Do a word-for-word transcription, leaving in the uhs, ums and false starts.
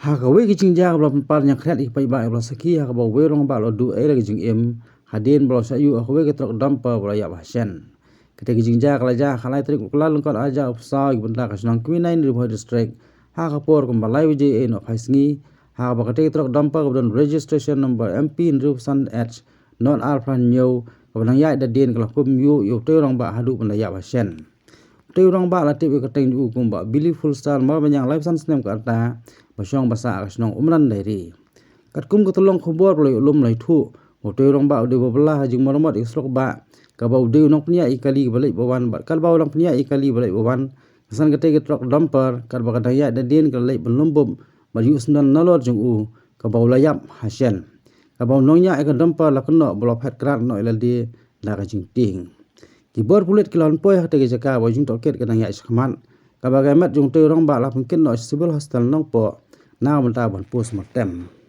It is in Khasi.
Ha kawei ka jingjia kaba la pynpar ñiangkhriat ïa ki paidbah ïa kaba la sakhi ha kaba uwei u rangbah u la duh ei la ka jingim hadien ba u la shah ïuh ha kawei ka trok dumper ba la ïap ha shen. Katei ka jingjia ka la jia ha ka lai tarik u Kyllalyngkot ar hajar arphew saw ïa ka bynta ka shnong Kmie Nine, Ri Bhoi District, ha ka por kumba lai baje ei noh phai sngi, ha kaba katei ka trok dumper kaba don registration number M P hynriew san H nod ar phra hynñiew kaba nang ïaid da dien ka la kum ïuh ïa utei u rangbah haduh ban da ïap ha shen. Utei u rangbah la tip ïa ka kyrteng jong u kum u Bah Billy Fullstar, mar ba ñiang lai phew san snem ka rta, ba shong ba sah ha ka shnong Umran Dairy. Katkum ka tyllong khubor ba la ïoh lum la ïathuh, utei u rangbah u dei uba bylla ha jingmaramot ïa ka surok bah, kaba u dei u nongpynïaid ïa ki kali kiba leit ba wan bad katba u nongpynïaid ïa ki kali ba leit ba wan, ka san katei ka trok dumper katba ka dang ïaid da dien ka la leit ban lum bup bad ïuh syndon nalor jong u, kaba u la ïap ha shen. Kaba u nongñiah ïa ka dumper la kynnoh ba u la phet krad noh ïa lade da ka jingtieng. Ki bor pulit ki la wan poi ha katei ka jaka ba ka jingtohkit ka dang ïaid shakhmat, kaba ka met jong utei u rangbah la pynkit noh sha Civil Hospital Nongpoh na ka bynta ban postmortem.